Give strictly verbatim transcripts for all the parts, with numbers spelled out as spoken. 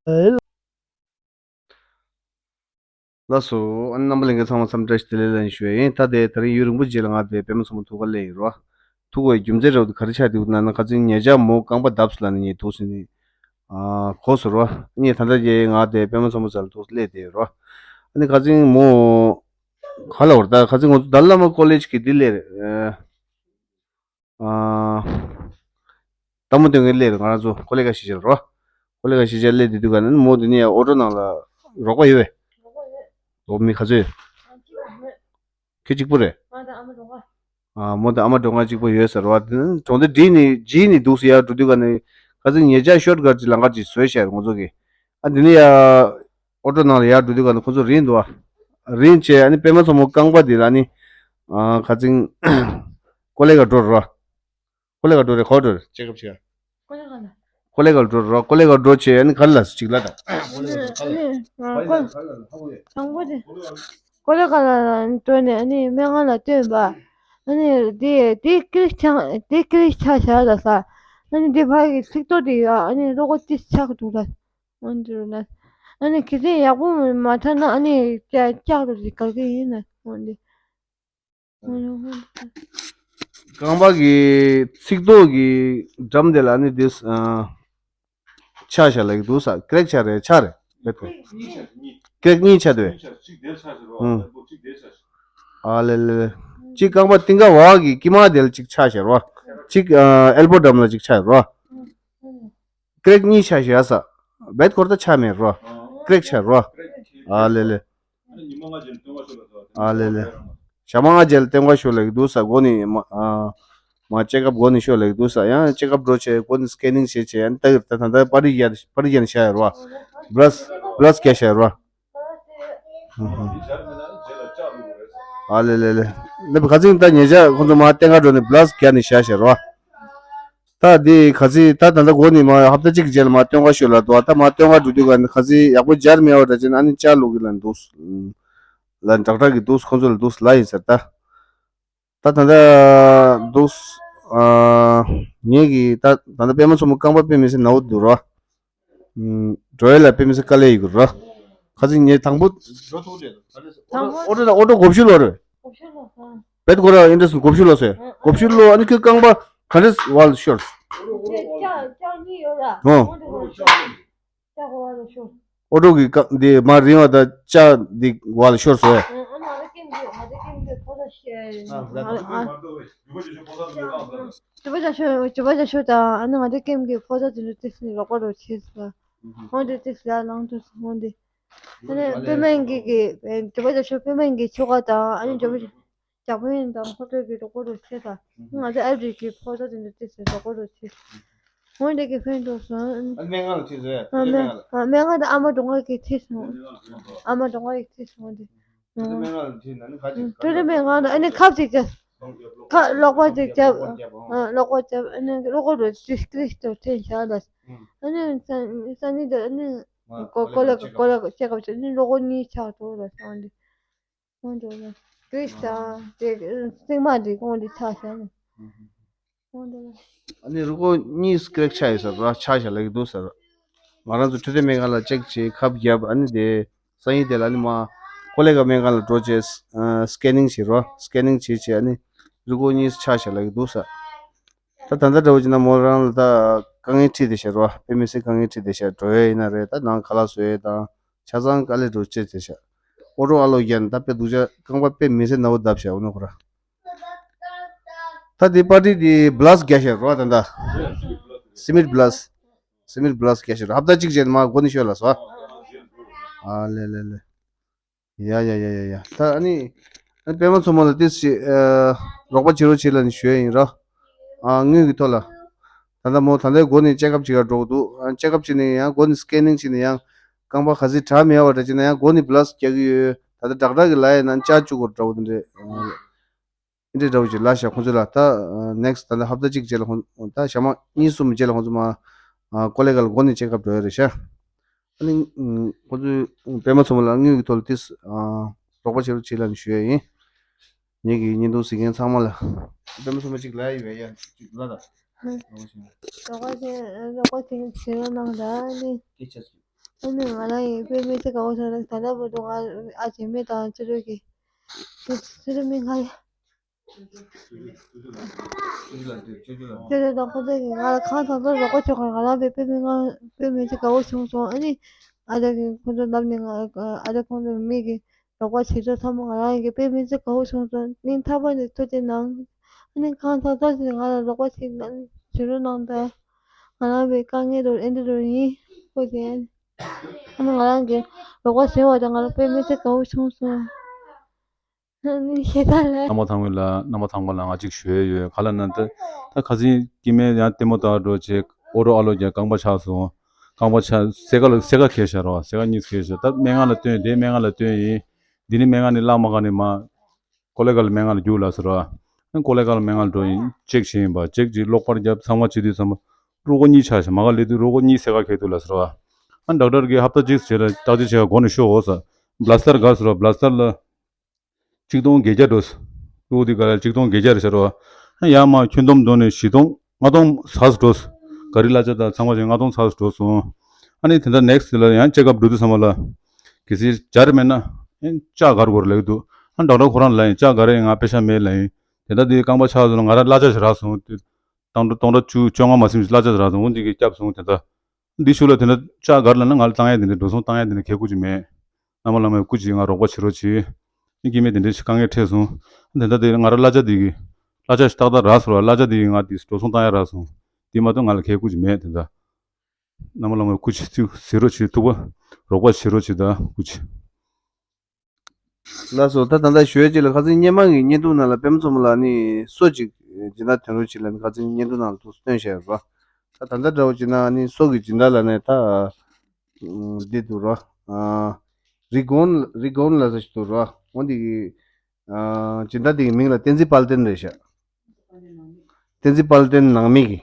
ལགས་སོ། ཨ་ནི་རྣམ་པ་ལྷན་རྒྱས་ཚང་མ་འཚམས་བཀྲ་ཤིས་བདེ་ལེགས་ལན་ཞུ་ཡ་ཡིན། ད་དེ་དེ་རིང་ཡུན་རིང་པོ་རྗེས་ལ་ང་དེ་པད་མ་མཚོ་མོ་ཐུག་ག་སླེབས་ཡིན་རོ། ཐུག་པའི་རྒྱུ་མཚན་རེད་འདུག་ག་རེ་ཆགས་འདུག་ན་ན་ཁ་སང་ཉེ་ཆར་མོ་རྐང་པ་བརྡབས་སོང་ལབ་ནས་ངས་འདུག་ཟེར་ནས་ཨ་གོ་སོང་རོ། ཨ་ནི་ད་ལྟ་རྗེས་ང་དེ་པད་མ་མཚོ་མོ་རྩ་ལ་འདུག་སླེབས་བསྡད་ཡོད་རོ། ཨ་ནི་ཁ་སང་མོ་ག་ལ་བར་ད་ཁ་སང་ང་ཚོ་དཱ་ལའི་ལ་མ་ཀོ་ལེཇ་གི་འདི་སླེབས་རེད། ཨ། སྟག་མོ་སྟོན་ཁའི་སླེ་རེད། ང་རང་ཚོ་ཀོ་ལེ་ག་གཞིས་ཆགས་རོ། ཀོ་ལེ་ག་གཞིས་ཆགས་སླེ་དེ་དུས་ག་ནས་མོ་དེ་ནས་ཨོ་ཊོ་ནང་ལ་རོགས་པ་ཡོད་པས། རོགས་མི་ག་ཚོད་ཡོད། ཁྱོད་གཅིག་པུ་རེད། ཨ་མོ་དང་ཨ་མ་འགྲོ་ང་གཅིག་པུ་ཡོད་ཟེར་བ་དེ་གྲོང་སྡེ་བྲིས་ནས་བྲིས་ནས་འདུག་སེ་ཡར་འགྲོ་དུས་ག་ནས་ཁ་སང་ཉེ་ཆར་ཤོར་ཀ་ཊི་ལམ་ཁ་ཅིག་བཟོས་བཞག་ང་ཚོ་གིས། ཨ་དེ་ནས་ཡ་ཨོ་ཊོ་ནང་ལ་ཡར་འགྲོ་དུས་ག་ནས་ཁོ་ཚོ་རིང་འདུག་ཨ། རིང་བྱས་ཨ་ནི་པད་མ་མཚོ་མོ་རྐང་པ་དེ་ལ་ནི་ཨ་ཁ་སང་ཀོ་ལེ་ག་འགྲོ་རོ། ཀོ་ལེ་ག་འགྲོ་རེད། ག་པར་འགྲོ་རེད། ཅེག་ཨབ་བྱེད་ག་ཀོ་ལེ་ག་ལ། ཀོ་ལེ་ག་འགྲོ་རོ། ཀོ་ལེ་ག་འགྲོ་བྱས་ཨ་ནི་ག་ལ་ཅིག་ལ་དང་། ཨ་ནི་ཨ་ནི་ང་ཀོ་ལེ་ག་ལ་དང་པོ་དེ། ཀོ་ལེ་ག་ལ་འགྲོ་ནས་ཨ་ནི་སྨན་ཁང་ལ་སྟོན་པ། ཨ་ནི་དེ་དེ་ཀི་རིགས་ཆགས་དེ་ཀི་རིགས་ཆགས་བཞག་ལ་ས། ཨ་ནི་དེ་ཕ་གི་ཚིགས་ཐོ་དེ་ཡ་ཨ་ནི་བློ་ཁོག་ཏིས་ཆགས་འདུག་ལ། འོན་ཏེ་རུ་ན། ཨ་ནི་གལ་སྲིད་ཡག་པོ་མ་ཐར་ན་ཨ་ནི་ཀྱ་ཀྱག་རུ་དེ་ག་གི་ཡིན་ན་འོན་ཏེ། རྐང་པ་གི་ཚིགས་ཐོ་གི་འགྲམ་དེ་ལ་ནི་དེ་ཆགས་བཞག་ལ་གི་འདུག་ས། ཀྲེག་ཆགས་རེད་ཆགས་རེད་མེད་དོ། ཀྲེག་གཉིས་ཆགས་དོ། ཨ་ལེ་ལེ་ལེ། གཅིག་རྐང་པ་རྟིང་ཀ་བ་གི་དཀྱིལ་མ་དེ་ལ་གཅིག་ཆགས་བཞག་རོ། གཅིག་ཨེལ་བོ་འགྲམ་ལ་གཅིག་ཆགས་རོ། ཀྲེག་གཉིས་ཆགས་བཞག་ས། བེད་ཁོར་ད་ཆགས་མེད་རོ། ཀྲེག་ཆགས་རོ། ཨ་ལེ་ལེ། ཨ་ལེ་ལེ། ཞྭ་དམར་ལྔ་བརྒྱ་ལ་སྟོན་ཀ་ཤོག་ལབ་ཀྱི་འདུག་ས། མགོ་ནས་མ་ཨ་མ་ཅེག་ཨབ་མགོ་ནས་ཤོག་ལབ་ཀྱི་འདུག་ས། ཡང་ཅེག་ཨབ་འགྲོ་བྱས་མགོ་ནས་སི་ཀེ་ནིང་བྱས་བྱས་ཡང་ལྟ་གི་རེད། ད་ད་ལྟ་པར་རིས་ཡར་པར་རིས་ཡར་ནས་བཞག་ཡོད་རོ། བྷ་ལ་སི་བྷ་ལ་སི་བརྒྱབ་བཞག་ཡོད་རོ། ཨ་ལེ་ལེ་ལེ། འདི་ཁ་སང་ད་ཉེ་ཆར་ཁོང་ཚོ་མར་སྟོན་ཀ་འགྲོ་ནས་བྷ་ལ་སི་བརྒྱབ་ནས་བཞག་བཞག་རོ། ད་འདི་ཁ་སང་ད་ད་ལྟ་འགོ་ནས་མར་ཧབ་ཏ་གཅིག་རྗེས་ལ་མར་སྟོན་ཀ་ཤོག་ལབ་འདུག་ད་མར་སྟོན་ཀ་འགྲོ་དུས་ག་ནས་ཁ་སང་ཡག་པོ་སྦྱར་མེད་པ་འདྲ་བྱས་ན་ཨ་ནི་ལྕགས་བླུག་གི་ལ་འདུག་ལ་དྲག་དྲག་གི་འདུག་ཁོང་ཚོ་ལ་འདུག་ལབ་ཡིན་ཟེར་ད། ད་ད་ལྟ་འདུག་ཨ་ངེད་ཀྱི་ད་ད་ལྟ་པད་མ་མཚོ་མོ་རྐང་པ་དཔེ་མི་སྲིད་ན་བོ་འདུག་རོ། འགྲོ་ཡས་ལ་དཔེ་མི་སྲིད་དཀའ་ལས་ཡོད་ཀྱི་རོ། ཁ་སང་ངས་དང་པོ་འགྲོ་ཐུབ་རེད། དང་པོ་ཨོ་ཊོ་དང་ཨོ་ཊོ་བགོ་བཤའ་ལོ་རེད། བགོ་བཤའ་ལོ་ཨ། བེད་ཁོ་ར་ཨིན་ཏྲེ་སི་བགོ་བཤའ་ལོ་ཟེར། བགོ་བཤའ་ལོ་ཨ་ནི་ཁོའི་རྐང་པ་ག་འདྲས་བར་ལ་ཤོར། ལྕགས་ལྕགས་གཉིས་ཡོད་ར། ཨོ། ལྕགས་གོ་བ་ལ་ཤོར། ཨོ་ཊོ་གི་རྐང་འདི་མར་རིང་བ་དང་ལྕགས་འདི་བར་ལ་ཤོར་སོང་ཨེ། ཨ་ནི་ང་ཚོ་ཀེམ་གི་ང་ཚོ་ཀེམ་གི་ཕོ་ཏོ་ཤེ། ཨ། ཇུ་པ་ཇ་ཤོ་ཇུ་པ་ཇ་ཤོ་དང་ཨ་ནི་ང་ཚོ་ཀེམ་གི་ཕོ་ཏོ་དེ་ཚོ་ཏིས་ནི་རོགས་པ་རོགས་བྱེད་ཟེར། འོན་ཏེ་ཏིས་ལ་ནང་དུ་འོན་ཏེ། ཨ་ནི་པད་མ་གི་གི་ཇུ་པ་ཇ་ཤོ་པད་མ་གི་ཁྱོ་ག་དང་ཨ་ནི་ཇུ་པ་ཇ། ཇག་པ་ཡིན་དང་ཁོ་ཚོ་གི་རོགས་པ་རོགས་བྱེད་དང་། ང་ཚོ་ཨ་རི་གི་ཕོ་ཏོ་དེ་ཚོ་ཏིས་ནི་རོགས་པ་རོགས་བྱེད། འོན་ཏེ་གི་ཕན་ཐོགས་སོང་། ཨ་སྨན་ཁང་ལ་ཁྲིད་སོང་ཡ། ཨ་སྨན་ཁང་ལ། ཨ་སྨན་ཁང་དུ་ཨ་མ་འགྲོ་ང་གི་ཁྲིད་སོང་། ཨ་མ་འགྲོ་ང་གི་ཁྲིད་སོང་དེ། ཨ་སྨན་ཁང་ལ་ཁྲིད་ན་ནི་ཁ་ཅིག་ཁྲིད་ན་སྨན་ཁང་དུ་ཨ་ནི་ཁབ་ཅིག་བརྒྱབ། ཁ་གློག་པ་ཅིག་བརྒྱབ། ཨ་གློག་པ་བརྒྱབ་ཨ་ནི་གློག་པ་རུ་ཅིག་ཀྲིག་ཏུ་འཐེན་བཞག་ལ། ཨ་ནི་ས་ས་ནི་དུ་ཨ་ནི་ཀོ་ཀོ་ལ་ཀོ་ལ་ཅེག་ཨབ་བྱས་ཨ་ནི་གློག་པ་གཉིས་ཆག་འགྲོ་ལ་སོང་དེ། ཁོང་ཚོ་ལ་ཀྲིས་དང་དེ་སྲིང་མ་དེ་ཁོང་དེ་ཆགས་ཤག་ནས། ཁོང་ཚོ་ལ། ཨ་ནི་རུས་ཁོག་གཉིས་ཀྲེག་ཆགས་ཡོད་ཟེར་ར། ཆགས་ཤག་ལབ་ཀྱི་འདུག་ཟེར། ང་རང་ཚོ་འཕྲོད་བསྟེན་སྨན་ཁང་ལ་ཅེག་བྱས་ཁབ་བརྒྱབ། ཨ་ནི་དེ་སང་ཉིན་དེ་ལ་ཨ་ནི་མ་ཀོ་ལེ་ག་སྨན་ཁང་ལ་འགྲོ་བྱས་སི་ཀེ་ནིང་བྱས་རོ། སི་ཀེ་ནིང་བྱས་བྱས་ཨ་ནི་རུས་ཁོག་གཉིས་ཆགས་ཤག་ལབ་ཀྱི་འདུག་ཟེར། ད་ད་ལྟ་འདྲ་བོ་བྱས་ན་མོ་རང་ལ་ད་དཀའ་ངལ་འཕྲད་བསྡད་ཤག་རོ། དཔེ་མི་སྲིད་དཀའ་ངལ་འཕྲད་བསྡད་ཤག་འགྲོ་ཡས་ཡིན་ན་རེད། ད་ནང་ཁ་ལག་བཟོ་ཡས་དང་ཆ་ཚང་དཀའ་ལས་འགྲོ་བྱེད་བྱེད་ཤག་ཨོ་ཊོ་ཨ་ལོ་རྒྱག་ནས་ད་དཔེ་སྡུག་ཅག་རྐང་པ་དཔེ་མི་སྲིད་ན་བོ་བརྡབས་ཤག་འོ་ན་ཁོ་ར། ད་དེ་པར་རིས་དེ་བྷ་ལ་སི་བརྒྱབ་ཤག་རོ། ད་ད་སི་མེན་ཊི་བྷ་ལ་སི། སི་མེན་ཊི་བྷ་ལ་སི་བརྒྱབ་ཤག་རོ། ཧབ་ཏ་གཅིག་རྗེས་མ་མགོ་ནས་ཤོར་ལ་སོ། ཨ་ལེ་ལེ་ལེ། ཡ་ཡ་ཡ་ཡ་ཡ། ད་ཨ་ནི་ཨ་ནི་པད་མ་མཚོ་མོ་ལ་ཏིས་ཅིག་ཨ་རོགས་པ་བྱེད་རོགས་བྱེད་ལབ་ནས་ཞུ་ཡ་ཡིན་རོ། ཨ་དངུལ་གྱི་ཐོག་ལ། ད་ལྟ་མོ་ད་ལྟའི་མགོ་ནས་ཅེག་ཨབ་བྱེད་ག་འགྲོ་གི་འདུག་ཨ་ཅེག་ཨབ་བྱས་ནས་ཡང་མགོ་ནས་སི་ཀེ་ནིང་བྱས་ནས་ཡང་རྐང་པ་ག་ཚོད་དྲག་མེད་པ་འདྲ་བྱས་ན་ཡང་མགོ་ནས་བྷ་ལ་སི་རྒྱག་གི་ཡོད། ད་ལྟ་དྲག་དྲག་གི་ལབ་ཡ་ན་བཅར་བཅུག་དགོས་འདྲ་བོ་དེ་འདྲས། འདི་འདྲ་བོ་ཅིག་ལབ་ཤག་ཁོང་ཚོ་ལ། ད་ནེག་སི་ཊི་ད་ལྟ་ཧབ་ཏ་གཅིག་རྗེས་ལ་ཁོང་ད་ཞག་མ་གཉིས་གསུམ་རྗེས་ལ་ཁོང་ཚོ་མ་ཀོ་ལེ་ག་ལ་མགོ་ནས་ཅེག་ཨབ་འགྲོ་ཡ་རེད་ཤག་ཨ་ནི་ཁོང་ཚོས་པད་མ་མཚོ་མོ་ལ་དངུལ་གྱི་ཐོག་ལ་ཏིས་རོགས་པ་བྱེད་རོགས་བྱེད་ལབ་ནས་ཞུ་ཡ་ཡིན། ངེད་ཀྱི་བརྙན་ཐུང་གཟིགས་མཁན་ཚང་མ་ལ། པད་མ་མཚོ་མོ་གཅིག་ལབ་ཡ་ཡོད་ཡ་ཅིག་ལབ་ད། རོགས་པ་བྱེད་རོགས་པ་བྱེད་བྱེད་རོགས་གནང་ད་ནི། སྐད་ཆ་ཟིག་ཨ་ནི་ང་རང་ཡིན་པའི་མི་ཚེ་དགའ་བོ་བྱུང་རེད། ད་ལྟ་བར་དུ་ང་ཨ་ཅེ་མེད་དང་ཅི་རོ་གི་ཅི་རོ་མི་ང་ཡ། ཅི་རོ་དང་ཁོ་ཚོ་གིས་ང་ལ་གང་ཐང་ཐང་རོགས་པ་བྱེད་དགོས། ང་རང་པའི་པའི་མི་ང་པའི་མི་ཚེ་དགའ་བོ་བྱུང་སོང་། ཨ་ནི་ཨ་ཅག་གིས་ཁོ་ཚོ་ལབ་ནས་ང་ཨ་ཅག་ཁོང་ཚོ་མི་གིས་རོགས་པ་བྱེད་ཆོག་ཚང་མ་ང་རང་གི་པའི་མི་ཚེ་དགའ་བོ་བྱུང་སོང་། སྙིང་ཐག་པ་ནས་ཐུགས་རྗེ་གནང་། ཨ་ནི་གང་ཐང་ཐང་ཞིག་ང་ལ་རོགས་པ་བྱེད་གནང་བྱེད་རོགས་གནང་དང་། ང་རང་པའི་དཀའ་ངལ་དུ་ཨེ་འདྲ་རུ་ཡིན་ཁོ་དེ། ཨ་ནི་ང་རང་གི་རོགས་པ་བྱས་པ་དང་ང་རང་པའི་མི་ཚེ་དགའ་བོ་བྱུང་སོང་། ཨ་ནི་ཤེས་ད་ལ། རྣམ་པ་ཚང་མ་ལ་རྣམ་པ་ཚང་མ་ལ་ང་གཅིག་ཞུ་ཡས་ཡོད། ག་ལ་ན་ད་ད་ཁ་སང་སྐྱེ་དམན་ཡང་ལྟད་མོ་ལྟ་འགྲོ་བྱས་ཨོ་རོ་ཨ་ལོ་རྒྱག་རྐང་པ་ཆག་སོང་། རྐང་པ་ཆག་སེ་ག་ལ་སེ་ག་གས་ཤར་བ་སེ་ག་གཉིས་གས་ཤར། ད་སྨན་ཁང་ལ་བཏོན་དེ་སྨན་ཁང་ལ་བཏོན་ཡིན། འདི་ནི་སྨན་ཁང་ནས་བརླག་མ་ག་ནས་མ། ཀོ་ལེ་གལ་སྨན་ཁང་ལ་རྒྱུགས་ལ་ཟེར་བ། ཨ་ཀོ་ལེ་གལ་སྨན་ཁང་ལ་འགྲོ་ཡིན་ཅེག་བྱས་ཡིན་པ་ཅེག་ཅིག་གློག་པར་བརྒྱབ་ཚང་མ་བྱེད་དུས་ཚང་མ་རུས་ཁོག་གཉིས་ཆག་ཤག་མ་ག་ལས་དུས་རུས་ཁོག་གཉིས་སེ་ག་གས་འདུག་ལ་ཟེར་བ། ཨ་ཌོག་ཊར་གྱིས་ཧབ་ཏ་གཅིག་བྱས་ལ་བརྟག་དཔྱད་བྱས་ག་སྒོ་ནས་ཤོག་འོ་ཟེར། བྷ་ལ་སི་ཊར་ག་ཟེར་བ་བྷ་ལ་སི་ཊར་ལ། ཆིག་སྟོང་བརྒྱད་བརྒྱ་འགྲོ། རུས་ཁོག་འདི་ག་ལ་ཆིག་སྟོང་བརྒྱད་བརྒྱ་རེད་ཟེར་བ། ཨ་ཡར་མར་ཁྱོན་བསྡོམས་བསྡོམས་ནས་བཞི་སྟོང་ལྔ་སྟོང་ཚར་སུ་འགྲོ། ག་རི་གླ་ཆ་དང་ཚང་མ་བྱས་ལྔ་སྟོང་ཚར་སུ་འགྲོ་སོང་། ཨ་ནི་དེ་འདྲ་ནེག་སི་ཊི་ལ་ཡང་ཅེག་ཨབ་འགྲོ་དུས་ཚང་མ་ལ། གལ་སྲིད་སྦྱར་མེད་ན། ཨེ་ལྕགས་གར་དགོས་རེད་ལབ་ཀྱི་འདུག་ཨ་ཌོག་ཊར་ཁོ་རང་ལ་ཡིན་ལྕགས་གར་ཡིན་ང་པེ་ཤ་མེད་ལབ་ཡིན། དེ་འདྲ་དེ་རྐང་པ་ཆག་སོང་ང་རང་གླ་ཆ་ཞིག་རག་སོང་དེ། སྟོང་ཕྲག་སྟོང་ཕྲག་བཅུ་བཅོ་ལྔ་མ་ཟིན་ཞིག་གླ་ཆ་ཞིག་རག་སོང་འོ་འདི་གི་སྐྱབས་སོང་དེ་འདྲ། འདི་ཞུ་ལ་དེ་འདྲ་ལྕགས་གར་ལབ་ན་ང་ལ་བཏང་ཡ་དེ་འདྲ་འགྲོ་སོང་བཏང་ཡ་དེ་འདྲ་གལ་ཁུར་གྱི་མེད། བླ་མ་བླ་མའི་སྐུ་མཁྱེན་ང་རོགས་པ་བྱེད་རོགས་གྱིས། ཨ་ནི་སྐྱེ་དམན་དེ་འདྲའི་དཀའ་ངལ་འཕྲད་སོང་། དེ་འདྲ་དེ་ང་རང་གླ་ཆ་དེ་གི། གླ་ཆ་ཞིག་ཏག་ཏག་རག་སོང་ར་གླ་ཆ་དེ་གི་ང་དེ་འགྲོ་སོང་བཏང་ཡ་རག་སོང་། དེ་མ་གཏོགས་ང་ལ་གལ་ཁུར་གྱི་མེད་དེ་འདྲ། བླ་མ་བླ་མའི་སྐུ་མཁྱེན་ཚུལ་ཟེར་རོགས་བྱེད་ཐུབ་པ། རོགས་པ་བྱེད་རོགས་བྱེད་ད་སྐུ་མཁྱེན། ལགས་སོ། ད་ད་ལྟ་ཞུ་ཡས་ཅིག་ལ་ཁ་སང་སྔོན་མ་གི་བརྙན་ཐུང་ནང་ལ་པད་མ་མཚོ་མོ་ལགས་ནི་སོ་གཅིག་སྦྱིན་བདག་ཐོན་རོགས་བྱེད་ལ་ནི་ཁ་སང་བརྙན་ཐུང་ནང་ལ་ཐུགས་སུ་སྟོན་བཞག་ཡོད་ར། ད་ད་ལྟ་འདྲ་བོ་བྱེད་ན་ནི་སོ་གི་སྦྱིན་བདག་ལ་ནི་ད་འདི་འདུག་ར། རི་གོན་རི་གོན་ལ་ཟེར་ཞིག་འདུག་ར། འོ་འདི་གི་སྦྱིན་བདག་དེ་གི་མིང་ལ་བསྟན་འཛིན་དཔལ་ལྡན་རེད་ཤག་བསྟན་འཛིན་དཔལ་ལྡན་ནང་མི་གི་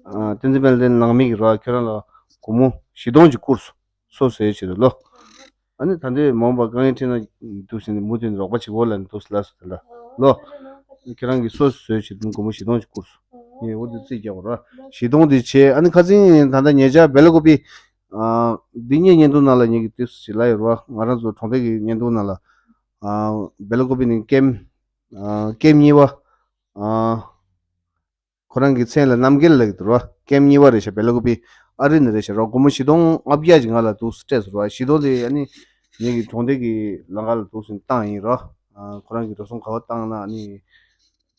ཨ་བསྟན་འཛིན་དཔལ་ལྡན་ནང་མི་གི་རོགས་ཁྱོད་རང་ལ་སྒོར་མོ་བཞི་སྟོང་ཅིག་བསྐུར་སོང་། སོ་བཟོས་བྱེད་དུ་ལོ། ཨ་ནི་ད་ལྟའི་མ་འོངས་པ་དཀའ་ངལ་འཕྲད་ན་འདུག་ཟེར་ནས་མུ་མཐུད་ནས་རོགས་པ་བྱེད་དགོས་ལབ་ནས་འདུག་ཟེར་ལབ་སོང་དེ་ལ་ལོ། ཁྱེད་རང་གི་སོ་བཟོས་བྱེད་དུ་སྒོར་མོ་བཞི་སྟོང་ཅིག་བསྐུར་སོང་། ངས་འོ་དེ་རྩིས་རྒྱག་དགོས་ར། བཞི་སྟོང་དེ་བྱས་ཨ་ནི་ཁ་སང་ད་ལྟ་ཉེ་ཆར་སྦེ་ལ་ཀོ་པི་ཨ་འདི་ངའི་བརྙན་ཐུང་ནང་ལ་ངེད་ཀྱི་དུས་སུ་ཅིག་ལབ་ཡོད་ར། ང་རང་ཚོ་གྲོང་སྡེ་གི་བརྙན་ཐུང་ནང་ལ་ཨ་སྦེ་ལ་ཀོ་པི་ནི་ཀེམ་ཨ་ཀེམ་གཉིས་པ་ཨ། ཁོ་རང་གི་མཚན་ལ་རྣམ་རྒྱལ་ལབ་ཀྱི་འདུག་ར། ཀེམ་གཉིས་པ་རེད་ཤག་སྦེ་ལ་ཀོ་པི་ཨ་རི་ནས་རེད་ཤག་ར། སྒོར་མོ་བཞི་སྟོང་ལྔ་བརྒྱ་ཅིག་ང་ལ་འདུག་སྤྲད་སོང་ར། བཞི་སྟོང་དེ་ཨ་ནི་ངེད་ཀྱི་གྲོང་སྡེ་གི་ལམ་ཁ་ལ་འདུག་སེ་བཏང་ཡིན་ར། ཨ་ཁོ་རང་གི་འགྲོ་སོང་ག་པར་བཏང་ན་ཨ་ནི་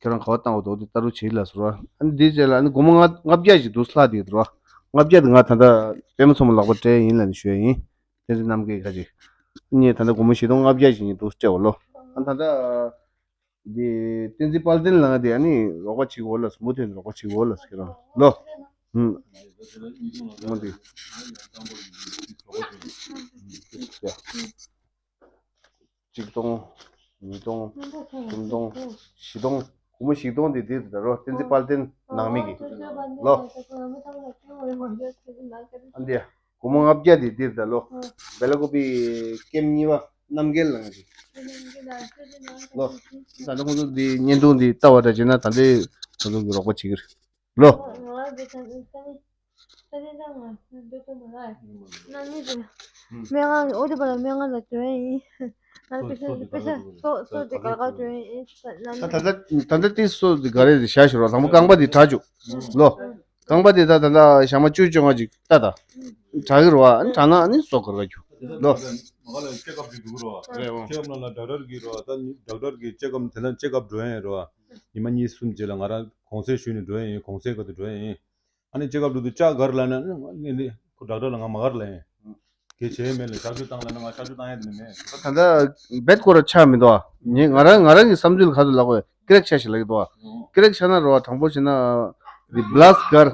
ཁྱེད་རང་ག་པར་བཏང་བ་འདུག་དེ་ལྟ་རུ་བྱེད་ལབ་སོང་ར། ཨ་ནི་དེའི་རྗེས་ལ་ཨ་ནི་སྒོར་མོ་ལྔ་ལྔ་བརྒྱ་ཅིག་འདུག་སེ་ལྷག་བསྡད་ཀྱི་འདུག་ར། ལྔ་བརྒྱ་དེ་ང་ད་ལྟ་པད་མ་མཚོ་མོ་ལག་པར་སྤྲད་ཡིན་ལབ་ནས་ཞུ་ཡ་ཡིན། དེ་ཚོ་རྣམ་རྒྱལ་ཁ་ཅིག་ངས་ད་ལྟ་སྒོར་མོ་བཞི་སྟོང་ལྔ་བརྒྱ་ཅིག་ངས་འདུག་སེ་སྤྲད་པ་ལོ། ཨ་ནི་ད་ལྟ། འདི་བསྟན་འཛིན་དཔལ་ལྡན་ལགས་འདི་ཨ་ནི་རོགས་པ་བྱེད་དགོས་ལ་མུ་མཐུད་ནས་རོགས་པ་བྱེད་དགོས་ལ་ཟེར་གྱི་རང་ལོ། ཧུམ། འོ་འདི། ཡ། གཅིག་སྟོང་། ཉིས་སྟོང་། གསུམ་སྟོང་། བཞི་སྟོང་། སྒོར་མོ་བཞི་སྟོང་འདི་འདི་ད་རོགས་བསྟན་འཛིན་དཔལ་ལྡན་ནང་མི་གི་ལོ། ཨ་འདི། སྒོར་མོ་ལྔ་བརྒྱ་འདི་འདིར་ད་ལོ། སྦེ་ལ་ཀོ་པི་ཀེམ་གཉིས་པ་རྣམ་རྒྱལ་ལགས་ཀྱིས། ལོ། ད་ལྟ་ཁོང་ཚོ་འདི་བརྙན་ཐུང་འདི་ལྟ་བ་འདྲ་བྱས་ན་ད་ལྟའི་ཁོང་ཚོ་གི་རོགས་པ་བྱེད་ཀྱི་རེད། ལོ། སྨན་ཁང་གི་ཨོ་ཏི་པ་ལ་སྨན་ཁང་ལ་འགྲོ་ཡ་ཡིན། ང་པེ་ཤ་པེ་ཤ་སོ་སོ་དེ་ག་ག་འགྲོ་ཡ་ཡིན། ད་ད་ལྟ་ད་ལྟ་དེ་སོ་དེ་ག་རེ་རེད་བཞག་ཞོར་བ་དང་པོ་རྐང་པ་དེ་དྲག་བཅུག་ལོ། རྐང་པ་དེ་ད་ད་ལྟ་ཞག་མ་བཅུ་བཅོ་ལྔ་ཅིག་ལྟ་ད། དྲག་གི་རེད་བ། ཨ་ནི་དྲག་ན་ཨ་ནི་སོ་ག་ག་རྒྱུ་ལོ། མ་ག་ལ་ཅེག་ཨབ་ཅིག་འགྲོ་གི་རེད་བ། རེད་བ། ཅེག་ཨབ་ནང་ལ་ཌོག་ཊར་གི་རེད་བ། ད་ཌོག་ཊར་གི་ཅེག་ཨབ་དེ་ལ་ཅེག་ཨབ་འགྲོ་ཡ་ཡིན་རེད་བ། ཉི་མ་གཉིས་གསུམ་རྗེས་ལ་ང་རང་གུང་སེང་ཞུས་ནས་འགྲོ་ཡ་ཡིན། གུང་སེང་ག་དུས་འགྲོ་ཡ་ཡིན། ཨ་ནི་ཅེག་ཨབ་འགྲོ་དུས་ལྕགས་ག་རེ་ལབ་ན་ཨ་ནི་ཁོ་ཌོག་ཊར་ལ་ང་མ་ག་རེ་ལབ་ཡིན། གལ་ཆེ་མེད་ལ་གཤག་བཅོས་བཏང་ལབ་ན་ང་གཤག་བཅོས་བཏང་ཡ་དེ་ནི་མེད། ད་ལྟ་རྦད་ཁོ་ར་ཆག་མི་འདུག་ཨ། ངས་ང་རང་ང་རང་གི་བསམ་ཚུལ་ཁ་ཐུག་ལབ་དགོས་ཀེ་རེག་ཆག་ཞིག་ལབ་ཀྱི་འདུག་ཨ། ཀེ་རེག་ཆག་ན་རོ་ཨ་དྲང་པོ་བྱས་ན་རི་བྷི་ལ་སི་གར་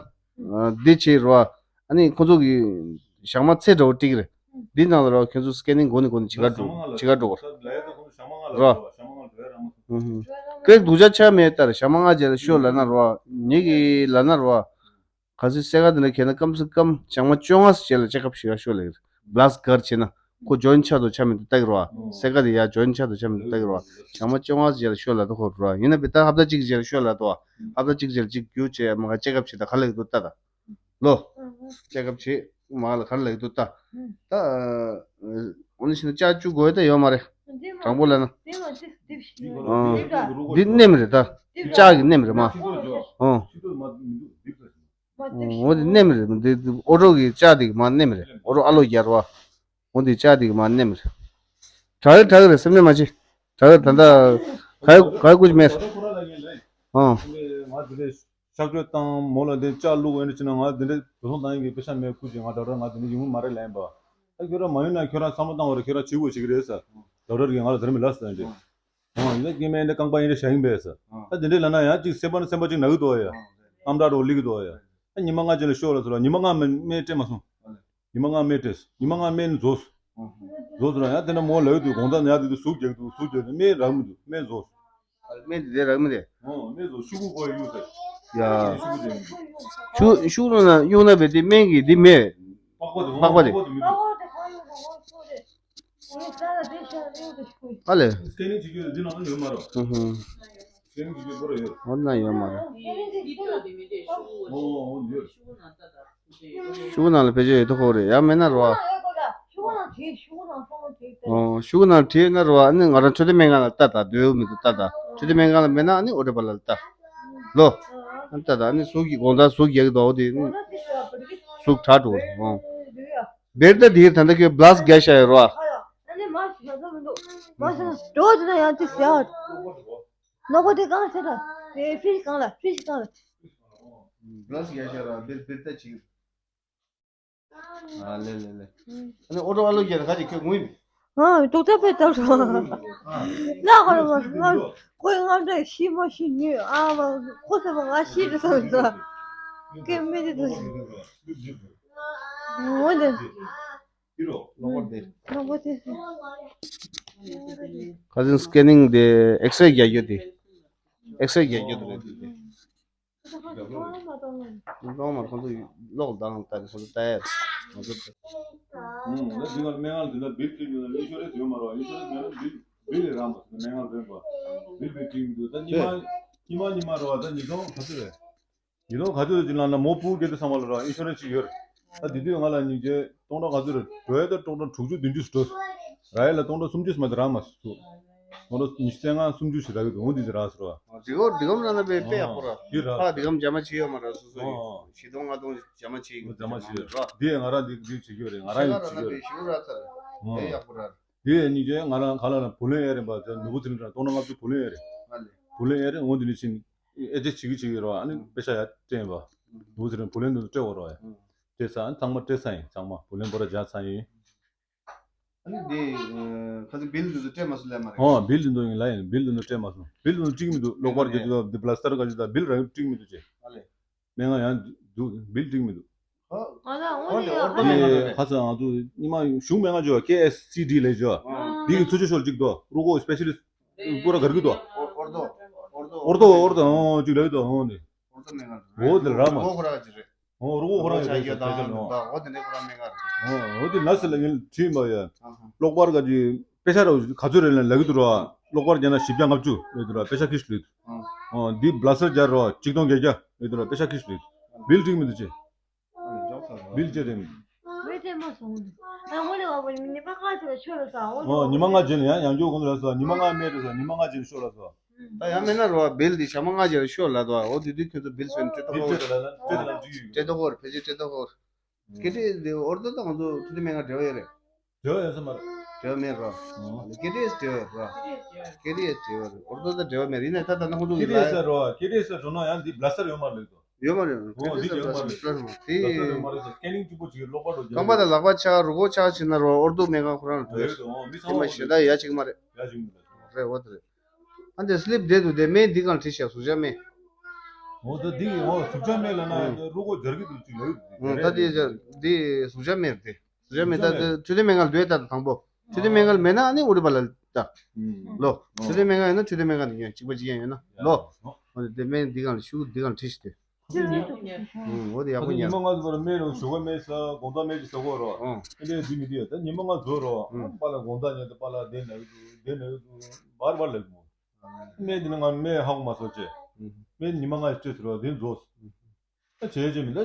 འདི་བྱེད་རོ་ཨ། ཨ་ནི་ཁོ་ཚོ་གི་ཞག་མ་ཚེ་འདྲ་བོ་སྤྲད་ཀྱི་རེད། འདི་ནང་ལ་རོ་ཁྱོད་ཚོ་སི་ཀེ་ནིང་འགོ་ནས་འགོ་ནས་བྱེད་ག་འགྲོ་བྱེད་ག་འགྲོ་གོ་རོ། ཀེ་རེག་སྡུག་ཅག་ཆག་མེད་ལྟར་ཞག་མ་ལྔ་རྗེས་ལ་ཤོག་ལབ་ན་རོ་ཨ། ངེད་ཀྱི་ལབ་ན་རོ་ཨ། གལ་སྲིད་སེ་ག་དེ་འདྲ་ཁྱེར་ན་སྐམ་སེ་སྐམ་ཞག་མ་བཅོ་ལྔ་ཙམ་རྗེས་ལ་ཅེག་ཨབ་ཞིག་ཡར་ཤོག་ལབ་ཀྱི་རེད། བྷི་ལ་སི་གར་བྱས་ན་ཁོ་འཇོན་ཆ་དོ་ཆ་མི་འདུག་ལྟ་གི་རོ་ཨ། སེ་ག་དེ་ཡར་འཇོན་ཆ་དོ་ཆ་མི་འདུག་ལྟ་གི་རོ་ཨ། ཞག་མ་བཅོ་ལྔ་ཙམ་རྗེས་ལ་ཤོག་ལབ་དོ་ཁོ་རོ་ཨ། ཡིན་ན་བི་ད་ཧབ་ཏ་གཅིག་རྗེས་ལ་ཤོག་ལབ་དོ་ཨ། ཧབ་ཏ་གཅིག་རྗེས་ལ་གཅིག་རྒྱུགས་བྱས་མ་ག་ཅེག་ཨབ་བྱེད་ད་ག་ལབ་ཀྱི་འདུག་ལྟ་ད་ལོ། ཅེག་ཨབ་བྱེད་མ་ག་ལ་ག་ལབ་ཀྱི་འདུག་ལྟ། ད་འོ་ནི་ཤི་ན་ལྕགས་བཅུག་དགོས་ད་ཡོད་མ་རེད། དྲང་པོ་ལབ་ན། འདི་ནེམ་རེད་ད། ལྕགས་ཀྱི་ནེམ་རེད་མ། ཨོ། འོ་འདི་ནེམ་རེད། འདི་ཨོ་ཊོ་གི་ལྕགས་འདི་གི་མ་ནེམ་རེད། ཨོ་ཊོ་ཨ་ལོ་རྒྱར་བ། འོ་འདི་ལྕགས་འདི་གི་མ་ནེམ་རེད། དྲག་གི་དྲག་གི་རེད། སེམས་ནད་མ་བྱེད། དྲག་གི་ད་ལྟ་ག་ག་ཀུ་ཅི་མེད། ཨོ། ང་འདི་འདྲའི་གཤག་བཅོས་བཏང་མོ་ལ་འདི་ལྕགས་བླུགས་འོན་ཅི་ན་ང་འདི་འདྲའི་བཟོ་ཚོང་བཏང་ཡིན་གི་པེ་ཤ་མེད་ཀུ་ཅི། ང་ཌོག་ཊར་ང་འདི་འདྲ་ཡོང་གི་མ་རེད་ལན་པ། ཨ་ཁྱོད་རང་མ་ཡོང་ན་ཁྱོད་རང་བསམ་བློ་བཏང་བ་རེད། ཁྱོད་རང་བྱེད་དགོས་བྱེད་གི་རེད་ཟེར། ཌོག་ཊར་གིས་ང་ལ་དེ་རིང་མི་ལབ་ཟེར་འདྲི། ཨོ་ཡིན་ན་སྐྱེ་དམན་འདི་རྐང་པ་ཡིན་འདྲ་བཞག་ཡིན་པས་ཟེར། ཨ་དེ་འདྲའི་ལབ་ན་ཡང་ཅིག་སེམས་པ་ནི་སེམས་པ་ཅིག་ན་གི་འདུག་ཡ། ཨམ་ཕྲག་རོ་ལི་གི་འདུག་ཡ། ཨ་ཉི་མ་ལྔ་རྗེས་ལ་ཤོག་ལ་ཟེར་ལ་ཉི་མ་ལྔ་སྨན་སྨན་སྤྲད་མ་སོང་། ཉི་མ་ལྔ་སྨན་སྤྲད། ཉི་མ་ལྔ་སྨན་ནི་རྫོགས། རྫོགས་ཟེར་ལ་ཡང་དེ་འདྲ་མོ་ལབ་ཡོད་དུས་དགོང་དག་ནས་ཡར་དེ་དུས་ཟུག་རྒྱག་འདུག་ཟུག་རྒྱག་འདུག་སྨན་རག་མི་འདུག་སྨན་རྫོགས། སྨན་དེ་རག་མི་རེད། ཨོ་སྨན་རྫོགས་ཤོག་གུ་གོ་ཡོད་ཟེར། ཡ། ཤོག་གུ་དེ་མི་འདུག་ཤོག་ཤོག་གུ་ན་གཡུག་ན་བས་དེ་སྨན་གི་དེ་མེད། པགས་པ་དེ་པགས་པ་དེ། ཨ་ལས། སི་ཀེ་ནིང་བྱེད་རྒྱུ་འདི་ནང་ན་ཡོད་མ་རེད། ཧུ་ཧུ། སི་ཀེ་ནིང་བྱེད་རྒྱུ་པོ་ར་ཡོད། འོ་ན་ཡོད་མ་རེད། ཨོ་ཨོ་ཡོད། ཤོག་གུ་ནང་ལ་ཕལ་ཆེར་ཡོད་དོ་ཁོ་རེད་ཡང་མེད་ན་རོ། ཨོ་ཤོག་གུ་ནང་བྲིས་ན་རོ་ཨ་ནི་ང་རང་འཕྲོད་བསྟེན་སྨན་ཁང་ལ་ལྟ་ད་འདོད་མི་འདུག་ལྟ་ད་འཕྲོད་བསྟེན་སྨན་ཁང་ལ་མེད་ན་ཨ་ནི་ཨོ་ཊོ་པ་ལ་ལྟ། ལོ། ཨ་ནི་ལྟ་ད་ཨ་ནི་ཟུག་གི་དགོང་དག་ཟུག་རྒྱག་གི་འདུག་དེ་ཟུག་དྲག་འགྲོ་རེད་ཨོ། བེར་ད་དེའི་ད་ལྟ་ཁྱོད་བླ་སི་རྒྱག་བཞག་ཡོད་རོ། ཨ་ནི་མ་ཞིག་ཡོད་མི་འདུག་མ་ཞིག་འགྲོ་དེ་ན་ཡང་ཅི་ཟེར། ནོར་བུ་དེ་གང་ཟེར་ད། དེ་ཕི་ཤི་གང་ལ་ཕི་ཤི་གང་ལ། བླ་སི་རྒྱག་བཞག་ར་བེར་བེར་ད་ཅིག་ཨ་ལེ་ལེ་ལེ། ཨ་ནི་ཨོ་ཊོ་ཨ་ལོ་རྒྱག་ད་ག་ཅིག་ཁྱོད་ངུས་མི། ཨ་ཏོག་ཙམ་པའི་ཏོག་ཙམ། ལ་ཧོ་ར་མ་ང་ཁོའི་རྔམ་སྐྲག་ཤི་མ་ཤི་ཉོས་ཨ་མ་ཁོ་ཚོ་མ་ང་ཤི་རེད་བསམ་ཚོ། སྐད་མི་དེ་དུ། འོ་དེ། ལོག་པར་དེ། ལོག་པར་དེ། ཁ་སང་སི་ཀེ་ནིང་དེ་ཨེགས་རེ་རྒྱག་རྒྱུ་དེ། ཨེགས་རེ་རྒྱག་རྒྱུ་དེ་རེད་དེ། གཏོང་མ་ཁོང་ཚོ་གློག་ལྡང་ལྟ་ནས་ཁོང་ཚོ་ལྟ་ཡ། ང་ཚོ་ད། ཨུམ། ད་འདི་ག་སྨན་ཁང་འདི་ལ་བིལ་བྲིས་ཡོད་ན་ཨིན་ཤོ་རན་སི་ཡོད་མ་རེད། ཨིན་ཤོ་རན་སི་མེད་ན་བིལ་བིལ་ལས་རག་མ་སོང་། སྨན་ཁང་རེད་པ། བིལ་བིལ་བྲིས་མི་འདུག་ད་ཉི་མ་ཉི་མ་ཉི་མ་རེད་པ། ད་ཉིས་སྟོང་ག་ཚོད་རེད། ཉིས་སྟོང་ག་ཚོད་ཅིག་ལངས་ན་མོ་སྤུ་གུ་སྐྱེ་དུས་ཚང་མ་ལ་ར་ཨིན་ཤོ་རན་སི་ཅིག་ཡོད་རེད། ད་དེ་དུས་ང་ལ་སྙིང་རྗེ་སྟོང་ཕྲག་ག་ཚོད་རེད། འགྲོ་ཡ་ད་སྟོང་ཕྲག་དྲུག་ཅུ་བདུན་ཅུ་ཞིག་འགྲོ་སོང་། རག་ཡ་ལ་སྟོང་ཕྲག་སུམ་ཅུ་ཞིག་མ་གཏོགས་རག་མ་སོང་། སྟོང་ཕྲག་ཉི་ཤུ་རྩ་ལྔ་སུམ་ཅུ་ཞིག་རག་གི་འདུག་འོ་འདི་ཅིག་རག་སོང་ར། འདི་གོ་འདི་གམ་ལ་ན་དཔེ་དཔེ་ཡག་པོ་ར། འདི་རག་ཕ་འདི་གམ་འཇམ་མ་བྱེད་ཡོད་མ་ར། སོ་སོ་ཡོད་བཞི་སྟོང་ལྔ་སྟོང་འཇམ་མ་བྱེད་ཡོད། འཇམ་མ་བྱེད་ཡོད་ར། འདི་ཡ་ང་རང་འདི་འདི་བྱེད་ཀྱི་ཡོད་རེད། ང་རང་ཡོད་བྱེད་ཀྱི་ཡོད་རེད། ཞིག་ར་ཚར། དཔེ་ཡག་པོ་ར། དེ་ཡང་སྙིང་རྗེ་ང་རང་ག་ལ་ན་བུ་ལོན་ཨེ་རེད་པ། ནུ་བོ་ཚེ་རིང་ལ་སྟོང་ཕྲག་ལྔ་བཅུ་བུ་ལོན་ཨེ་རེད། ཨ་ལེ། བུ་ལོན་ཨེ་རེད། འོང་དེ་ནས་ཕྱིན་ཨེ་ཅེ་བྱེད་ཀྱི་བྱེད་ཀྱི་རེད་པ། ཨ་ནི་ཨུམ། པེ་ཤ་ཡར་སྤྲད་པ། ཨུམ། ནུ་བོ་ཚེ་རིང་བུ་ལོན་དེ་ཚོ་སྤྲད་འོ་རེད་པ། ཨུམ། སྤྲད་ཚར་ཨ་ནི་ཚང་མ་སྤྲད་ཚར་ཡིན། ཚང་མ་བུ་ལོན་པོ་ར་འཇགས་ཚར་ཡིན། ཨ་ནི་དེ་ཁ་སང་བིལ་དེ་ཚོ་སྤྲད་མ་སོང་ལབ་མ་རེད། ཨོ་བིལ་དེ་ཚོ་ཡིན་ལབ་ཡིན། བིལ་དེ་ཚོ་སྤྲད་མ་སོང་། བིལ་དེ་ཚོ་སྤྲད་ཀྱི་མི་འདུག་གློག་པར་རྒྱག་རྒྱུ་དང་དེ་པ་ལ་སི་ཊར་རྒྱག་རྒྱུ་དང་བིལ་རང་སྤྲད་ཀྱི་མི་འདུག་ཅེས། ཨ་ལེ། སྨན་ཁང་ཡང་འདུག་བིལ་སྤྲད་ཀྱི་མི་འདུག་ཨ་ལ་འོ་ལེ་ཨོར་ཏོ་སྨན་ཁང་རེད། ཁ་སང་ང་ཚོ་ཉི་མ་གཞུང་སྨན་ཁང་ཅིག་ཡོད། ཀེ་ཨེ་སི་སི་ཌི་ལབ་ཅིག་ཡོད། ཨ། འདི་གི་ཚུར་ཕྱོགས་ཤོར་གཅིག་འདུག་རུ་ཁོག་སི་པེ་ཤ་ལིསི་ཊི་པུ་ར་གར་གི་འདུག་ཨོར་ཏོ་ཨོར་ཏོ་ཨོར་ཏོ་ཨོར་ཏོ་ཨོ་གཅིག་ལབ་ཀྱི་འདུག་ཨོ་ནི། ཨོར་ཏོ་སྨན་ཁང་རེད། འོ་དེ་ར་མ། རུ་ཁོག་ཁོ་རང་གཅིག་རེད། ཨོ་རུ་ཁོག་ཁོ་རང་ཡོད་རེད། སྤེ་ཤལ་ཨོ། ཨོ་དེ་འདྲ་ཁོ་རང་སྨན་ཁང་རེད། ཨོ་འོ་དེ་ན་ཟེར་ལ་ངས་དྲིས་མ་ཡ། ཨ་ཧ། གློག་པར་ག་ཅིག་པེ་ཤ་ར་ག་ཚོད་རེད་ལབ་ཀྱི་འདུག་ར། གློག་པར་རྒྱག་ན་བཞི་བརྒྱ་ལྔ་བཅུ་ཡོད་འདུག་ར། པེ་ཤ་ཁྱི་ཞིག་ལོས་འདུག་ཨ། ཨོ་འདི་པ་ལ་སི་ཊར་རྒྱག་ར་གཅིག་སྟོང་བརྒྱད་བརྒྱ་ཡོད་འདུག་ར། པེ་ཤ་ཁྱི་ཞིག་ལོས་འདུག་བིལ་སྤྲད་མི་འདུག་ཅེས། བིལ་ཅེས་རེད། བིལ་སྤྲད་མ་སོང་། ཨ་ངོ་ནས་བ་བ་ཉི་མ་ལྔ་ཅིག་ལ་ཤོར་ལ་ས། འོ་ཉི་མ་ལྔ་རྗེས་ལ་ཡང་ཡང་བསྐྱར་གོང་དུ་ལ་ས། ཉི་མ་ལྔ་མེད་རེད་ས། ཉི་མ་ལྔ་རྗེས་ལ་ཤོར་ལ་ས། ད་ཡང་མེད་ན་རོ་བ་བིལ་འདི་ཞག་མ་ལྔ་རྗེས་ལ་ཤོར་ལ་དོ། འོ་དུས་དུས་ཁྱོད་ཚོ་བིལ་སོན་སྤྲད་ཐོག་བིལ་ཧོར། སྤྲད་ལ་ལ་སྤྲད་ལ་འགྲིག་ཡོད། སྤྲད་ཐོག་ཧོར་ཕལ་ཆེར་སྤྲད་ཐོག་ཧོར། ཀེ་ཊི་ཨེས་འདི་ཨོར་ཏོ་ད་ང་ཚོ་འཕྲོད་བསྟེན་སྨན་ཁང་འབྲེལ་བ་ཡོད་རེད། འབྲེལ་བ་ཡོད་ས་མ་རེད། འབྲེལ་བ་མེད་རོ། ཨོ། ཀེ་ཊི་ཨེས་འབྲེལ་བ་ཡོད་རོ། ཀེ་ཊི་ཨེས་འབྲེལ་བ་རེད། ཨོར་ཏོ་ད་འབྲེལ་བ་མེད་རེད། ཡིན་ནའི་ད་ད་ནང་ཁོང་ཚོ་ཀེ་ཊི་ཨེས་ལ་རོ། ཀེ་ཊི་ཨེས་ལ་འགྲོ་ན་ཡང་འདི་བྷ་ལ་སི་ཊར་ཡོད་མ་རེད་དོ། ཡོད་མ་རེད། ཨོ་འདི་ཡོད་མ་རེད། བྷ་ལ་སི་ཊར་ཡོད་མ་རེད། སི་ཀེ་ནིང་གཅིག་པོ་ཅིག་གློག་པར་འགྲོ་རྒྱུ་རྐང་པ་དང་ལག་པ་ཆག་རུས་ཁོག་ཆག་ཕྱིན་ན་རོ་ཨོར་ཏོ་སྨན་ཁང་ཁོ་རང་ལ་འགྲོ་ཡོད། རེད་དོ། ཨོ་མི་ཚང་མ་ཞེ་དྲག་ཡ་གཅིག་མ་རེད། ཡ་གཅིག་མ་རེད། རེད་འོ་དེ་རེད། ཨ་འདི་སི་ལིབ་བསྡད་འདུག་དེ་སྨན་འདི་གང་བྲིས་ཤག་ཟུག་གཅོག་སྨན། འོ་ད་འདི་འོ་ཟུག་གཅོག་སྨན་ལ་ན་ཨུ། རུས་ཁོག་འབྱར་གི་འདུག་ཅིག་ལབ་ཡོད། ཨུ་ད་འདི་འདི་ཟུག་གཅོག་སྨན་རེད་དེ། ཟུག་གཅོག་སྨན་ད་འཕྲོད་བསྟེན་སྨན་ཁང་ལ་སྡོད་ད་དང་པོ། འཕྲོད་བསྟེན་སྨན་ཁང་ལ་མེད་ན་ཨ་ནི་ཨུ་རི་པ་ལ་ལྟ། ལོ། འཕྲོད་བསྟེན་སྨན་ཁང་ཡོད་ན་འཕྲོད་བསྟེན་སྨན་ཁང་ནས་ཉོན་གཅིག་པ་གཅིག་རྐྱང་ཡོད་ན་ལོ། འོ་དེ་སྨན་འདི་གང་ལ་ཤུགས་འདི་གང་བྲིས་ཤིག་དེ། འོ་དེ་ཡག་པོ་ཉོན། ཉི་མ་ལྔ་ཙམ་པར་སྨན་རོ་ཞོགས་ཀ་སྨན་ཟ་དགོང་དག་སྨན་ཅིག་ཟ་དགོས་རོ། ཨེ་འདྲས་འདི་མི་འདི་ཡོད་ད་ཉི་མ་ལྔ་ཟོས་རོ། པ་ལ་དགོང་དག་ཉལ་ད་པ་ལ་བསྡད་ན་ཡོད་འདུག་བསྡད་ན་ཡོད་འདུག་བར་བར་ལབ་གི་མོ། སྨན་འདི་ནི་ང་སྨན་ཧ་གོ་མ་སོང་ཅེས། སྨན་ཉི་མ་ལྔ་ཞིག་སྤྲད་ཟེར་རོ་དེ་རྫོགས། ད་བྱས་རྗེས་མི་ལ་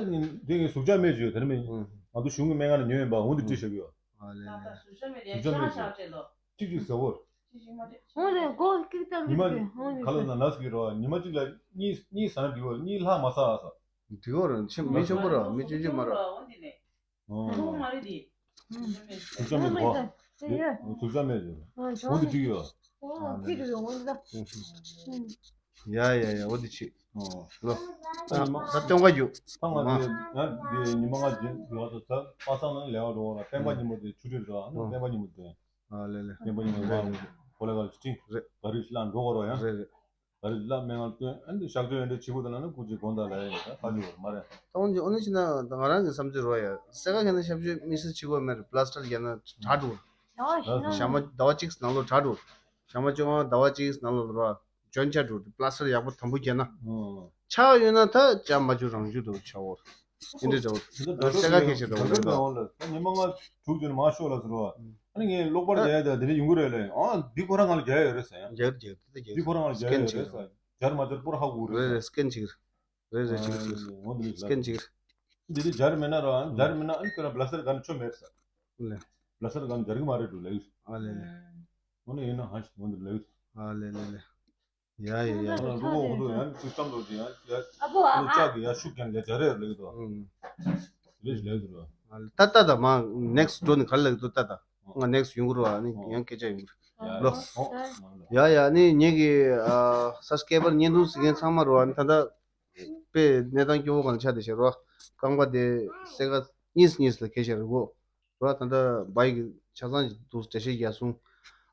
འདི་ངས་ཟུག་གཅོག་སྨན་ཅིག་ཡོད་དེ་ནི་མིན། ང་ཚོ་གཞུང་གི་སྨན་ཁང་ནས་ཉོས་ཡིན་པ། འོ་འདི་སྤྲད་བཞག་གི་ཡོད། ཨ་ལེ་ལེ། ད་ཟུར་ཤ་མེད་ལས་ཤ་ཤ་བྱས་ལོ། གཅིག་གཅིག་ཟེར་བོར། འོ་ལེ་གོ་ཀིག་ཏར་ཉི་མ་ག་ལ་ན་ནས་ཀྱི་རོ། ཉི་མ་གཅིག་ལ་གཉིས་གཉིས་ཟ་ན་འགྲིག་བོར། གཉིས་ལྷག་མ་ཟ་ཨ་ས། འགྲིག་བོར་མི་ཆེན་པོ་ར་མི་ཆུང་ཆུང་མ་ར། ཟུར་ཤ་མེད་ཟེར། ཟུར་ཤ་མེད་ཟེར། འོ་འདི་གཅིག་ཡོད། ཡ་ཡ་ཡ། འོ་འདི་ཆི། ལོ། ད་སྟོན་ཁ་རྒྱུ། ད་ང་འདི་ང་འདི་ཉི་མ་ལྔ་རྗེས་འདི་བ་ཚོ་ད་པ་སངས་ནང་ལས་བ་འགྲོ་བ་ལ་སྤེན་པ་ཉི་མ་དེ་ཆུ་ཁྲིར་འགྲོ་ཨ། སྤེན་པ་ཉི་མ་དེ། ཨ་ལེ་ལེ། སྤེན་པ་ཉི་མ་ལ་གོ་ལ་ག་ཅིང་རེད། ག་རི་ལ་འགྲོ་གོ་རོ་ཡ། རེད་རེད། ག་རི་ལ་སྨན་ཁང་སྟོན། ཨ་འདི་གཤག་བཅོས་ཡོན་ཏན་བྱེད་དགོས་ད་ལ་ནི་ཀུ་ཅི་དགོངས་དག་ལ་ཡ་ཡིན། ད་ཁ་ཅིག་བར་མ་རེད། ད་འོན་ཀྱང་འོ་ན་ཕྱིན་ན་ད་ང་རང་གི་བསམ་ཚུལ་རོ་ཡ། སེ་ག་ག་ན་གཤག་བཅོས་དམིགས་བསལ་བྱེད་དགོས་མེད་རེད། པ་ལ་སི་ཊར་རྒྱག་ན་དྲག་འགྲོ། ཞག་མ་ཟླ་བ་གཅིག་ནང་ལོགས་དྲག་འགྲོ། ཞག་མ་བཅོ་ལྔ་ཟླ་བ་གཅིག་ནང་ལོགས་རོ། འཇོན་ཆ་འགྲོ་དུས་པ་ལ་སི་ཊར་ཡག་པོ་དམ་པོ་བརྒྱབ་ན། ཆག་ཡོད་ན་ད་ཅ་མ་བཅུ་རང་བཅུ་འགྲོ་ཆག་འོར། དེ་འདྲ་འདྲ་བོ། སེ་ག་སྐད་ཆ་འདྲ་བོ་རེད་ད། ཉི་མ་ལྔ་དྲུག་ཅུ་ནས་མ་ཤོག་ལ་ཟེར་བ། ཨ་ནི་ངས་གློག་པར་རྒྱག་ཡ་ད་དེ་འདྲ་ཡོང་གི་རེད་ལེ། ཨ་འདི་ཁོ་རང་ང་ལ་རྒྱག་ཡ་ཡོད་རེད་ཟེར་ཡ། རྒྱག་རྒྱག་དེ་རྒྱག་འདི་ཁོ་རང་ང་ལ་རྒྱག་ཡ་ཡོད་རེད་ཟེར། རྒྱག་མ་རྒྱག་པོར་ཧ་གོ་རེད། རེད་རེད། སི་ཀེན་བྱེད་ཀྱི་རེད། རེད་རེད། བྱེད་ཀྱི་རེད། སི་ཀེན་བྱེད་ཀྱི་རེད། འདི་འདི་སྦྱར་མེད་ན་ར། སྦྱར་མེད་ན་ཨ་ནི་ཁྱོད་རང་པ་ལ་སི་ཊར་ག་ནས་ཆོ་མེད་ཟེར། ལེ། པ་ལ་སི་ཊར་ག་ནས་སྦྱར་གི་མ་རེད་འགྲོ་ལེ། ཨ་ལེ་ལེ། འོ་ན་ཡིན་ན་ཧ་ཞིག་འོ་འདི་ལེ། ཨ་ལེ་ལེ་ལེ། ཡ་ཡ་ཡ། ཨ་ལ་རུ་གོ་འོ་དོ་ཡ་སི་སི་ཊམ་དོ་ཅི་ཡ་ཡ། ཨ་པོ་ཨ་ཨ་ལ་ལྕག་གི་ཡ་ཤུགས་ཀྱང་ཡ་སྦྱར་རེ་ལེ་དོ། ཨུམ། ལེ་ལེ་དོ། ཨ་ལེ་ད་ད་ད་མ་ནེག་སི་ཊི་འགྲོ་ནི་ག་ལེ་དོ་ད་ད། ང་ནེག་སི་ཊི་ཡོང་གི་རོ། ཨ་ནི་ཡང་སྐད་ཆ་ཡོང་གི་རོ། ཡ་ལོ། ཡ་ཡ། ཨ་ནི་ངེད་ཀྱི་ཨ་ས་སྐྱེས་པར་བརྙན་ཐུང་གཟིགས་མཁན་ཚང་མ་རོ། ཨ་ནི་ད་ད། དཔེ་གནས་སྟངས་སྐྱོ་བོ་གང་ཆགས་བསྡད་ཤག་རོ། རྐང་པ་དེ་སེ་ག་གཉིས་གཉིས་ལ་གས་ཤག་རེད་གོ། རོ། ད་ལྟ་བའི་གི་ཆ་ཚང་ཞིག་འདུག་འགྲེལ་བཤད་རྒྱག་སོང་།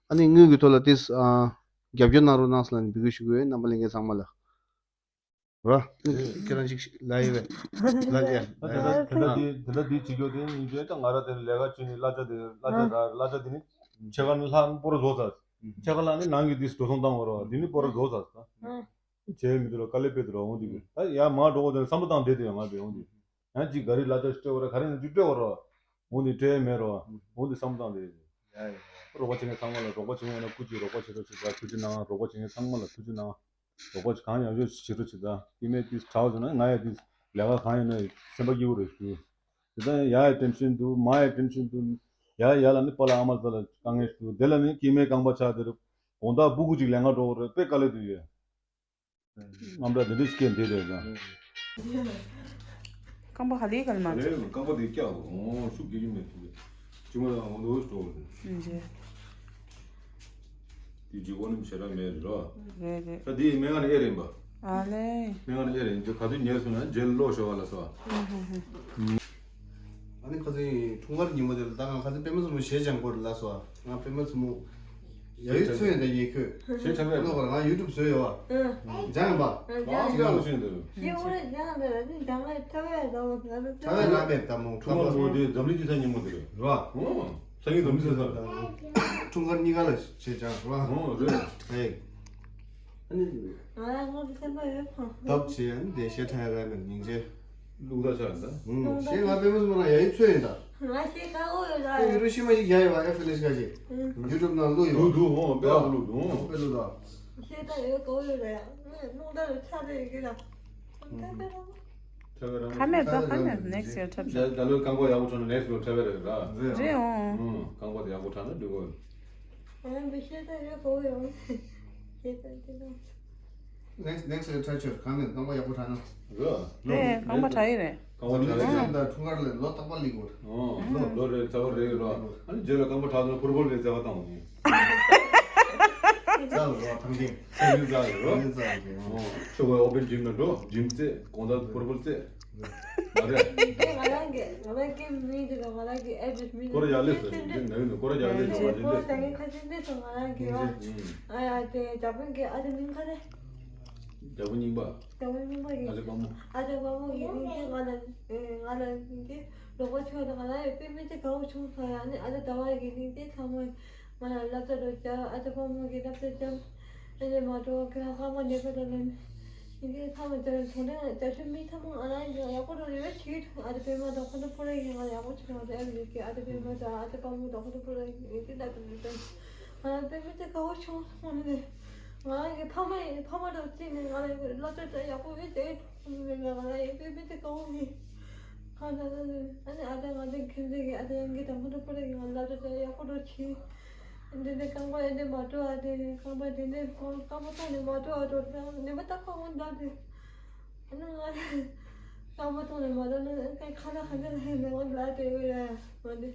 ཨ་ནི་དངུལ་གྱི་ཐོག་ལ་ཏིས་ཨ་རྒྱབ་སྐྱོར་གནང་རོགས་གནང་ཟེར་ལ་ནི་འབོད་སྐུལ་ཞུ་གི་ཡོད། རྣམ་པ་ལྷན་རྒྱས་ཚང་མ་ལ། རོ། ཁྱེད་རང་ཅིག་ལ་ཡི་བས་ལ་ཡ། ད་ད་ད་ད་འདི་ད་ད་འདི་བྱེད་རྒྱུ་དེ་ཡིན་རྒྱུ་ད་ང་ར་དེ་ལས་ཀ་བྱེད་ནི་གླ་ཆ་དེ་གླ་ཆ་ད་གླ་ཆ་དེ་ནི་ཕྱེད་ཀ་ནི་ལྷག་པོ་ར་བཟོ་ཚར། ཕྱེད་ཀ་ལ་ནི་ནང་གི་ཏིས་འགྲོ་སོང་བཏང་བ་རོ། དེ་ནི་པོ་ར་བཟོ་ཚར། བྱས་མི་འདུག་ལ་དཀའ་ལས་དཔེ་དེ་རོ་འོང་དུས་ད་ཡ་མ་འགྲོ་གོ་དེ་བསམ་བློ་བཏང་བསྡད་དེ་ཡོད་ང་བས་འོང་དུས། ཡང་ཅིག་ག་རེ་གླ་ཆ་ཞིག་སྤྲད་བ་ར་ག་རེ་ནས་ཅིག་སྤྲད་བ་ར། འོང་དུས་སྤྲད་མེད་ར། འོང་དུས་བསམ་བློ་བཏང་བསྡད་དེ། རོགས་པ་བྱེད་མཁན་ཚང་མ་ལ་རོགས་པ་བྱེད་མཁན་ཡོད་ན་སྐུ་མཁྱེན་རོགས་པ་བྱེད་རོགས་བྱེད་ད་ཐུགས་རྗེ་གནང་། རོགས་པ་བྱེད་མཁན་ཚང་མ་ལ་ཐུགས་རྗེ་གནང་། རོགས་པ་གང་ཡག་ཤོས་བྱེད་རོགས་བྱེད་ད། སྐྱེ་དམན་དེ་དྲག་སོང་ན་ང་ཡ་དེ་ལས་ཀ་གང་ཡིན་ན་སེམས་པ་སྐྱིད་པོ་རེད་ཞུ། དེ་ད་ཡ་ཡ་ཊེན་ཤན་འདུག་མ་ཡ་ཊེན་ཤན་འདུག་ཡ་ཡ་ལ་ནི་པ་ལ་ཨ་མ་ཟ་ལ་དཀའ་ངལ་ཞུ། དེ་ལ་ནི་སྐྱེ་དམན་རྐང་པ་ཆག་དེ་རུ་དགོང་དག་སྤུ་གུ་ཅིག་ལས་ང་འགྲོ་གི་རེད། དཔེ་དཀའ་ལས་དུ་ཡོད། རྔམ་དྲག་འདི་འདྲ་སྐད་འདི་རེད་ཀྱང་། རྐང་པ་ཧ་ལས་ག་ལ་མ་རེད། རྐང་པ་དེ་བཀྱག་འོང་ཤུགས་རྒྱག་གི་མེད་ཐུབ་པས། ཅི་མ་ལ་འོང་དོ་ཞོག་ལ། ཇེ། དེ་ཇི་གོ་ནི་བྱེད་ར་མེད་རེད་རོ། རེད་རེད། ད་དེ་སྨན་ཁང་ནས་ཨེ་རེད་པ། ཨ་ལེ། སྨན་ཁང་ནས་ཨེ་རེད། ཇེ་ག་དུས་ཉལ་སོང་ན་ཇེ་ལོག་ཞོག་ལ་སོ། ཨ་ནི་ཁ་སང་འཁྲུངས་སྐར་ཉིན་མོ་དེ་ལ་ད་ང་ཁ་སང་པད་མ་ཚོ་མོ་ཞེས་སྦྱང་དགོས་རེད་ལ་སོ། ང་པད་མ་ཚོ་མོ། ཡ་ཡི་ཚོད་ཡིན་ད་ཉེ་ཁོས། ཞེས་ཁྲ་བས། ལོ་གོ་ང་ཡུ་ཊུབ་བཟོས་ཡོད་བ། ཨ། སྦྱང་ཡིན་པ། ཨ། སྦྱང་ཡིན་ད། ཞེས་འོ་རེད་སྦྱང་ཡིན་ད་ནི་སྦྱང་ཡིན་ཁྲ་བས་ད་བ་ང་ཚོ་ཁྲ་བས་ལ་མེད་ད་མོ་ཁ་པ་ཚོ། དེ་འཛམ་གླིང་སྤྱི་ཚོགས་ཉིན་མོ་དེ་རེད། ར། ཨོ། ས་ཡི་འཛམ་གླིང་སྤྱི་ཚོགས། འཁྲུངས་སྐར་གཉིས་ཀ་ལ་ཞེས་སྦྱང་ར། ཨོ་རེད། ཨེ། ཨ་ནི། ང་ལ་ངོ་དེ་སེམས་པ་ཡོད་ཕངས། སྟབས་ཆེ་ཨ་ནི་དེ་ཞེ་ཁྲ་ཡ་ག་མེད་སྙིང་རྗེ། ལུག་ད་ཆགས་ད། ཨུམ། ཞེས་ང་པད་མ་ཚོ་མོ་ན་ཡ་ཡི་ཚོད་ཡིན་ད། ང་ཞེས་དགའ་བོ་ཡོད་ད། ཨེ་ཡུ་རུ་ཤི་མ་ཞིག་རྒྱ་ཡོད་བ་ཨེ་ཕི་ལེ་ཤི་ཀ་ཞིག་ཨུམ། ཡུ་ཊུབ་ནང་བླུག་ཡོད། བླུག་འདུག་ཨོ་དཔེ་ཨ་བླུག་འདུག་ཨོ། དཔེ་བླུག་ད། ཞེས་ད་ཡོད་དགའ་བོ་ཡོད་ད་ཡ། ང་རླུང་རྟ་རུ་ཆགས་ཏེ་ཡོད་གི་ད། ཁ་མེད་ད་ཁ་མེད་ནེག་སི་ཡར་འཁྲབ་ཤག་ད་ལོའི་རྐང་པ་ཡག་པོ་འཁྲབ་ན་ནེག་སི་ལོ་འཁྲབ་ཡ་རེད་ར། རེད་ཨོ། ཨུམ། རྐང་པ་དེ་ཡག་པོ་འཁྲབ་ན་འགྲིག་གོ། ང་མི་ཤེས་ད་ཡོད་གོ་ཡོང་། ཤེས་ད་དེ་ད། ནེག་སི་ནེག་སི་ཡར་འཁྲབ་ཆོག་གང་ནས་རྐང་པ་ཡག་པོ་འཁྲབ་ན། ར། རེད་རྐང་པ་འཁྲབ་ཡི་རེད། རྐང་པ་འཁྲབ་ཡི་རེད། ད་འཁྲུངས་སྐར་ལ་ལོ་རྟག་པར་སླེབས་དགོས། ཨོ། ལོ་ལོ་རེ་རྩ་བ་རེ་ར། ཨ་ནི་རྗེས་ལ་རྐང་པ་འཁྲབ་ན་ཕུར་ཕུར་རེ་རྩ་བ་བཏང་བ་ཡིན། རྩ་ལ་རོ་ཐང་ཐིང་། ཐང་ཐིང་རྩ་ལ་རོ། ཐང་ཐིང་རྩ་ལ་རོ། ཨོ། ཆུ་བོའི་ཨོ་པན་ཇིམ་ན་འགྲོ། ཇིམ་རྩེ། དགོང་དག་ཕུར་ཕུར་རྩེ། མ་རེད། དེ་ང་རང་གི་ང་རང་གི་མི་དེ་ང་རང་གི་ཨེ་ཌི་རེ་སི་མི་དེ་སྐོར་ཡག་ལེ་སོ་ཡིན་ན་ཡིན་ནོ་སྐོར་ཡག་ལེ་སོ་ཡིན་ནོ་སྐོར་ཡག་ལེ་སོ། ཁ་ཆེ་འདི་ཚོ་ང་རང་གི་ཨ་ཡ་དེ་ཇ་པན་གི་ཨ་དེ་མིང་ག་རེ། ཇ་པན་རྙིང་པ། ཇ་པན་རྙིང་པ་གི་ཨ་ཅེ་དཔའ་མོ། ཨ་ཅེ་དཔའ་མོ་གི་མིང་དེ་ང་ལ་ང་ལ་དེ་ལོག་པ་ཆོག་ད་ང་རང་ཡོད་པའི་མི་དེ་དགའ་བོ་བྱུང་སོང་ཡ་ནི་ཨ་ཅེ་ཟླ་བ་གི་མིང་དེ་ཚང་མ། ང་ལ་སློབ་གྲྭ་རུ་བཅར། ཨ་ཅེ་དཔའ་མོ་གིས་སློབ་གྲྭ་བཅར། ཨ་ཅེ་མ་འགྲོ་ཁྱེད་རང་ཁ་མ་ཉེ་པ་དང་ལེན། ཡིན་གྱི་ཚང་མ་བཅར་དོན་དེ་བཅར་ཆོས་མི་ཚང་མ་ང་རང་གི་ཡག་པོ་རུ་རེ་བ་བྱེད་ཀྱི་འདུག་ཨ་ཅེ་པད་མ་དང་ཁོ་ཚོ་ཕོ་རེ་ཡིན་ང་ཡག་པོ་བྱེད་ཀྱི་འདུག་ཨ་ཅེ་པད་མ་དང་ཨ་ཅེ་དཔའ་མོ་དང་ཁོ་ཚོ་ཕོ་རེ་ཡིན་གྱི་ད་དུ་རེ་བ། ང་རང་པད་མ་དེ་དགའ་བོ་བྱུང་སོང་ནས། ང་རང་གི་ཕ་མ་ཡིན་ཕ་མ་དང་བརྩིས་ནས་ང་རང་གི་སློབ་གྲྭ་དེ་ཡག་པོ་བྱས་ཏེ་ང་རང་ཡི་པད་མ་དེ་དགའ་བོ་ཡིན། ཨ་ད་ད་ད། ཨ་ནི་ཨ་ད་ང་ཚོ་ཁྱིམ་མཚེས་ཀྱི་ཨ་ད་ཡང་གི་དང་ཁོ་ཚོ་པུ་ར་གི་ང་ལབ་ད་ད་ཡག་པོ་འགྲོ་ཆི། འདི་ནས་རྐང་པ་ཡིན་ནས་མ་འགྲོ་ཨ། དེ་རྐང་པ་འདི་ནས་ཁོང་རྐང་པ་ཐོག་ནས་མ་འགྲོ་ཨ་འགྲོ་ད་ནི་མ་ད་ཁོ་འོང་ད་དེ། ཨ་ནི་ང་རྐང་པ་ཐོག་ནས་མ་འགྲོ་ན་ཁ་ལ་ཁ་ལ་ཧེ་མེ་འོང་ད་དེ་ཡོད་ཡ་མ་དེ།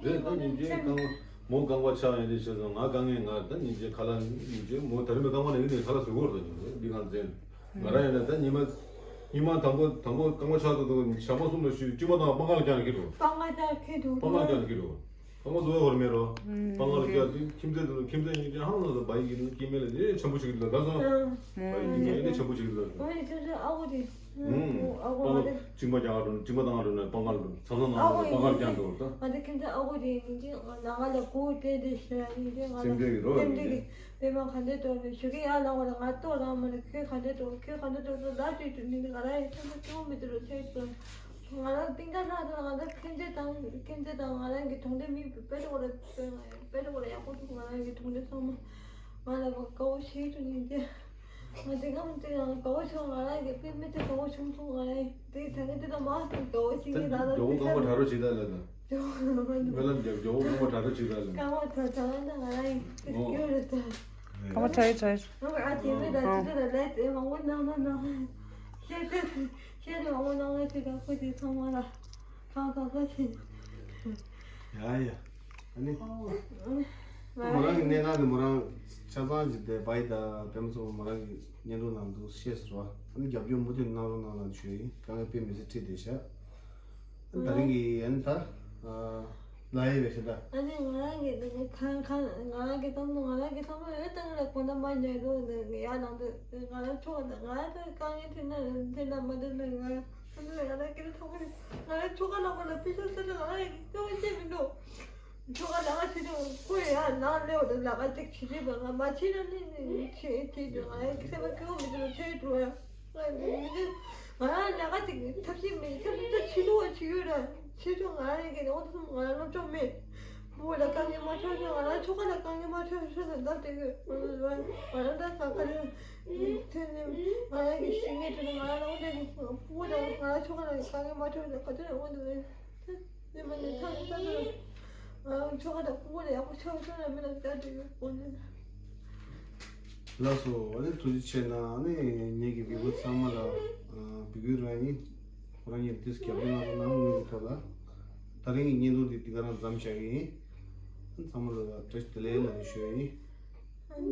རེད། ད་ཉིན་རྗེས་རྐང་པ་མོ་རྐང་པ་ཆག་ཡིན་དེ་བྱས་སོང་། ང་དཀའ་ངལ། ང་ད་ཉིན་རྗེས་ཁ་ལག་ཉིན་རྗེས་མོ་ད་རིང་མོ་རྐང་པ་ནས་ཡིན་ནས་ཁ་ལག་བཟོ་གི་ཡོད་རེད། ད་ཉིན་འདི་གང་ཟེར། ང་རང་ཡིན་ན་ད་ཉི་མ་ཉི་མ་དང་པོ་དང་པོ་རྐང་པ་ཆག་ཏུ་འདུག་ཞག་མ་གསུམ་ལ་ཤུལ་གཅིག་མ་དང་སྤང་ཁ་ལ་བཀྱག་ནས་འཁྱེར་འགྲོ། སྤང་ཁ་བཀྱག་འཁྱེར་འགྲོ། སྤང་ཁ་བཀྱག་ནས་འཁྱེར་འགྲོ། སྤང་ཁ་བཟོ་བའི་ཧོར་མེད་རོ། སྤང་ཁ་ལ་བཀྱག་དུས་ཁྱིམ་མཚེས་དང་ཁྱིམ་མཚེས་གཉིས་ཀྱང་ཧང་ལ་བ་ཡི་གི་སྐྱེ་དམན་ལ་དེ་ཆམ་པོ་ཞིག་ལ་དགའ་སོང་། བ་ཡི་གི་སྐྱེ་དམན་དེ་ཆམ་པོ་ཞིག་ལ། ཨོ་ཡ་ཅོ་ཅོ་ཨ་ཁུ་དེ། ཨུམ། ཨ་ཁུ་སྤང་ཁ་གཅིག་མ་རྒྱག་འགྲོ་ན་གཅིག་མ་བཏང་འགྲོ་ན་སྤང་ཁ་ལ་འགྲོ། མཚམས་མཚམས་ནང་ལ་སྤང་ཁ་རྒྱག་འགྲོ་ད། ང་ཚོ་ཁྱིམ་མཚེས་ཨ་ཁུ་དེ་ཉིན་གཅིག་ང་ང་ལ་སྒུག་བསྡད་དེ་ཤི་ར་ཉིན་གཅིག་ང་ལ་སེམས་ཁྲལ་གྱི་རོ་སེམས་ཁྲལ་གྱི་པད་མ་ག་འདྲས་འགྲོ་ནས་ཞུ་གི་ཡ་ལ་བ་ལ་ང་ལྟོ་རང་མ་ལ་ཁྱོད་ག་འདྲས་འགྲོ་ཁྱོད་ག་འདྲས་འགྲོ་ལ་དུས་དུས་ནི་ང་ར་ཡི་ཐོན་པ་སྐྱོ་མི་དེ་རུ་ཐེ་ཚོ་ང་ར་སྟེང་ད་ལྷ་དང་ང་ད་ཁྱིམ་མཚེས་དང་ཁྱིམ་མཚེས་དང་ང་རང་གི་གྲོང་སྡེ་མི་དཔེ་རོགས་ལ་དཔེ་རོགས་ལ་ཡག་པོ་འདུག་ང་རང་གི་གྲོང་སྡེ་ཚང་མ་ང་ལ་བ་དགའ་བོ་ཞིག་འདུག་ཉིན་གཅིག་ང་དེ་གམ་དེ་ཡང་དགའ་བོ་བྱུང་། ང་རང་གི་དཔེ་མི་དེ་དགའ་བོ་བྱུང་སོང་། ང་རང་དེ་ད་གི་དེ་ད་མ་དགའ་བོ་བྱེད་ཀྱི་ད་ད་ད་མགྱོགས་པོ་རྐང་པ་དྲག་རོགས་བྱེད་ད་ལ་ད། མགྱོགས་པོ་རྐང་པ་དྲག་རོགས་བྱེད་ད་ལ། རྐང་པ་དྲག་དྲག་ན་ང་རང་དེ་སྐྱོ་རེད་ད། རྐང་པ་དྲག་ཡོད་དྲག་ཡོད། ཨ་ཅེ་མི་ད་ཅི་ད་ལས་དེ་མང་པོ་གནང་ན་གནང་། བཤད་དེ་བཤད་དེ་མང་པོ་གནང་ན་ཅི་ད་ཁོ་དེ་ཚང་མ་ལ་གང་གང་ག་བྱེད། ཡ་ཡ། ཨ་ནི། མོ་རང་གི་གནས་སྟངས་དེ་མོ་རང་ཆ་ཚང་ཅིག་དེ་བ་ཡི་ད་བེམ་ཚོ་མོ་རང་གི་བརྙན་ཐུང་ནང་དུ་ཤེས་ཟེར་བ། ཨ་ནི་རྒྱབ་སྐྱོར་མུ་མཐུད་གནང་རོགས་གནང་ལ་ཞུ་ཡིན། དཀའ་ངལ་དཔེ་མི་སྲིད་འཕྲད་བསྡད་ཤག་ཨ་ནི་ད་རིང་གི་ཨ་ནི་ད་ལ་ཡི་བའི་ཤ་ད། ཨ་ནི་ང་རང་གི་ད་ནི་ཁང་ཁང་ང་རང་གི་བསམ་བློ་ང་རང་གི་བསམ་བློ་ཡོད་ད་ང་ལ་གོ་ན་མ་ཉལ་རོགས་ནས་ཡ་ནང་དུ་ང་རང་ཕྱོགས་ནས་ང་རང་ད་དཀའ་ངལ་འཕྲད་ན་འཕྲད་ན་མ་འདོད་ན་ང་། ང་རང་སྐད་ཐོག་ནས་ང་རང་ཆོ་ག་ལག་པ་ལ་པི་ཤ་ཟེར་ན་ང་རང་ཡང་སྐྱོ་བ་བྱེད་མི་འདུག་ཆོ་ག་ལག་པ་བྱེད་དུས་ཁོ་ཡང་ནང་སླེབས་པ་དང་ལག་པ་ཅིག་བྱེད་དུས་ང་མ་བྱེད་ན་ནི་ནི་བྱེད་བྱེད་དུས་ང་ཡང་སེམས་པ་སྐྱོ་བ་མི་འདུག་ཆེ་འགྲོ་ཡ། ང་ཡང་མི་འདུག་ང་རང་ལས་ཀ་ཅིག་ཐབས་ཤེས་མེད། ཐབས་ཤེས་ད་བྱེད་ཐུབ་པ་བྱེད་ཡོད་ར། བྱེད་ཆོག་ང་རང་ཡང་གི་འོ་ཐུབ་ང་རང་སློབ་སྦྱོང་མེད། སྤུ་གུ་ལ་དཀའ་ངལ་མ་འཕྲད་ཤོག་ང་རང་ཆོ་ག་ལ་དཀའ་ངལ་མ་འཕྲད་ཤོག་ཟེར་ད་དེ་གི་ང་རང་ད་ག་ག་རེ་ཐོན་ནས་ང་རང་གི་ཤེས་ངེས་དྲན་ན་ང་རང་ལ་འོ་དེ་གི་སྤུ་གུ་དང་ང་རང་ཆོ་ག་ལ་དཀའ་ངལ་མ་འཕྲད་ཤོག་ག་དེ་ལ་འོ་དེ་རེད། དེ་མ་ནི་ཐག་ཐག་ང་རང་ཆོ་ག་དང་སྤུ་གུ་ལ་ཡག་པོ་ཆགས་ཤོག་ལ་མི་ལ་ད་དེ་གི་འོ་དེ། ལགས་སོ། ཨ་ནི་ཐུགས་རྗེ་ཆེ་གནང་། ཨ་ནི་ངེད་ཀྱི་བི་བུ་ཚང་མ་ལ་ཨ་བི་བུ་རང་ཡིན། ཁོ་རང་ཉིད་དུས་རྒྱབ་ལྗོངས་ལ་ནང་ངོས་ཀྱི་ཐོག་ལ་ད་རིང་གི་བརྙན་ཐུང་འདི་འདི་ག་རང་མཚམས་བཞག་གི་ཡིན། ཚང་མ་ལ་བཀྲ་ཤིས་བདེ་ལེགས་ལ་ཞུ་ཡ་ཡིན།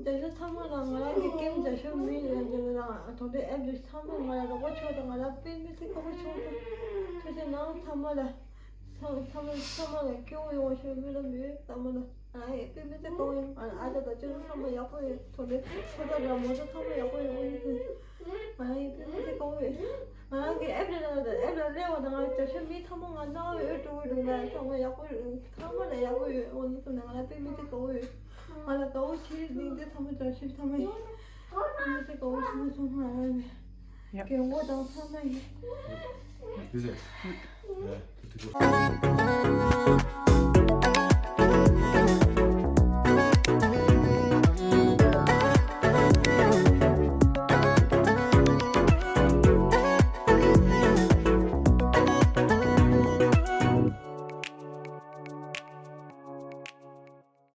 རྒྱ་ཤོག་ཚང་མ་ལ་ང་རང་གི་ཀེམ་རྒྱ་ཤོག་མི་ལ་འདི་ལ་དོ་དེ་ཨེབ་ལ་ཚང་མ་ང་ལ་རོགས་པ་ཆོག་དང་ང་ལ་དཔེ་མི་སྲིད་ཁོ་པ་ཆོག་དང་ཐུགས་རྗེ་གནང་ཚང་མ་ལ། ཚང་ཚང་མ་ཚང་མ་ལ་སྐྱོ་བོ་ཡོང་བ་ཞུ་བའི་སྨོན་ལམ་ཡོད་ཚང་མ་ལ། ཨ་ཡེ་དཔེ་མི་སྲིད་དགའ་བོ་ཡོད། ཨ་ཨ་ཅག་དང་ཅོ་ཅོ་ཚང་མ་ཡག་པོ་ཡོད། ཐོག་ནས་ཁོ་ཚོ་ར་མོ་ཚོ་ཚང་མ་ཡག་པོ་ཡོད། ཨ་ཡེ་དཔེ་མི་སྲིད་དགའ་བོ་ཡོད། ང་རང་གི་ཨེབ་ལ་ཨེབ་ལ་སླེབས་པ་དང་ང་རྒྱ་ཤོག་མི་ཚང་མ་ང་སྣང་བ་ཡོད་འགྲོ་གི་འདུག་ང་ཚང་མ་ཡག་པོ་ཡོད། ཚང་མ་ལ་ཡག་པོ་ཡོད། འོ་ནི་ཚོ་ནས་ང་ལ་དཔེ་མི་སྲིད་དགའ་བོ་ཡོད། ང་ལ་དགའ་བོ་ཆེ་ནི་འདི་ཚང་མ་རྒྱ་ཤོག་ཚང་མ་ཡིན། དཔེ་མི་སྲིད་དགའ་བོ་ཆེ་ནི་ཚང་མ་ང་རང་ཡིན། ཡ། རྒན་གོག་དང་ཚང་མ་ཡིན། དེ་ཟེར། ཡ། དེ་དེ་གོ།